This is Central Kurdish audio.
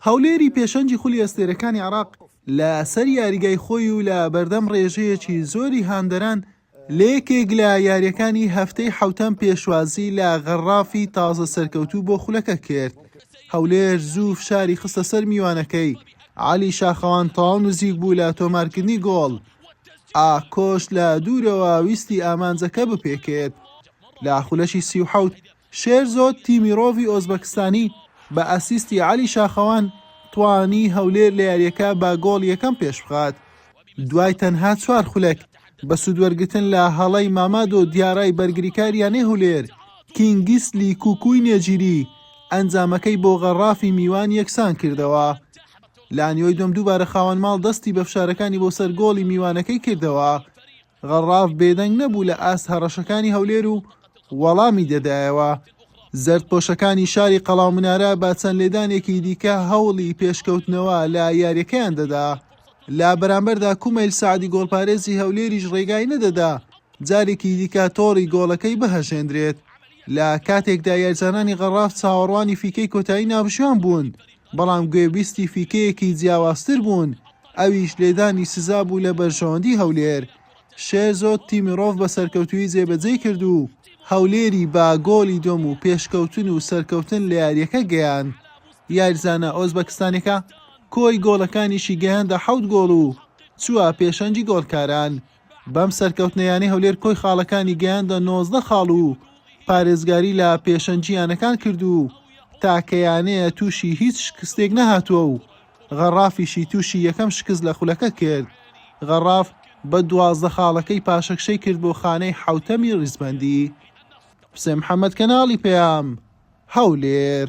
هەولێری پێشەنگی خولی ئەستێرەکانی عێراق لە سەر یاریگای خۆی و لە بەردەم رێژەیەکی زۆری هاندەران لە یەکێک لە یارییەکانی هەفتەی حەوتەم پێشوازی لە غەڕافی تازە سەرکەوتوو بۆ خولەکە کرد. هەولێر زوو فشاری خستە سەر میوانەکەی، عەلی شاخەوان تەواو نزیک بوو لە تۆمارکردنی گۆڵ، ئاکۆش لە دوورەوە ویستی ئامانجەکە بپێکێت. لە خولەکی 37 شێرزۆد تیمیرۆڤی ئۆزبەکستانی بە ئەسیستی عەلی شاخەوان توانی هەولێر لە یارییەکە بە گۆڵ یەکەم پێشبخات. دوای تەنها چوار خولەک بە سوودوەرگرتن لە هەڵەی مامادۆ دیارای بەرگریکاری یانەی هەولێر، کینگیسلی کوکوی نێجیری ئەنجامەکەی بۆ غەڕافی میوان یەکسان کردەوە. لە نیوەی دووەم دووبارە خاوەن ماڵ دەستی بە فشارەکانی بۆ سەر گۆڵی میوانەکەی کردەوە. غەڕاف بێدەنگ نەبوو لە ئاست هەڕەشەکانی هەولێر و وەڵامی دەدایەوە. زەردپۆشەکانی شاری قەڵاومنارە بە چەند لێدانێکی دیکە هەوڵی پێشکەوتنەوە لە یاریەکەیان دەدا. لە بەرامبەردا کومەیل سەعدی گۆڵپارێزی هەولێریش ڕێگای نەدەدا جارێکی دیکە تۆڕی گۆڵەکەی بهەژێندرێت. لە کاتێکدا یاریزانانی غەڕاف چاوەڕوانی فیکەی کۆتایی ناوبژیوان بوون، بەڵام گوێبیستی فیکەیەکی جیاوازتر بوون، ئەویش لێدانی سزا بوو لە بەرژەوەندی هەولێر. شێرزۆد تیمیرۆڤ بە سەرکەوتوویی جێبەجێی کرد و هەولێری بە گۆڵی دووەم و پێشکەوتن و سەرکەوتن لە یارییەکە گەیاند. یاریزانە ئۆزبەکستانیەکە کۆی گۆڵەکانیشی گەیاندە حەوت گۆڵ و چووە پێشەنگی گۆڵکاران. بەم سەرکەوتنە یانەی هەولێر کۆی خاڵەکانی گەیاندە 19 خاڵ و پارێزگاری لە پێشەنگی یانەکان کرد و تاکە یانەیە تووشی هیچ شکستێک نەهاتووە و غەڕافیشی تووشی یەکەم شکست لە خولەکە کرد. غەڕاف بە 12 خاڵەکەی پاشەکشەی کرد بۆ خانەی حەوتەمی ریزبەندی. حوسێن محەمەد کەناڵی پەیام، هەولێر.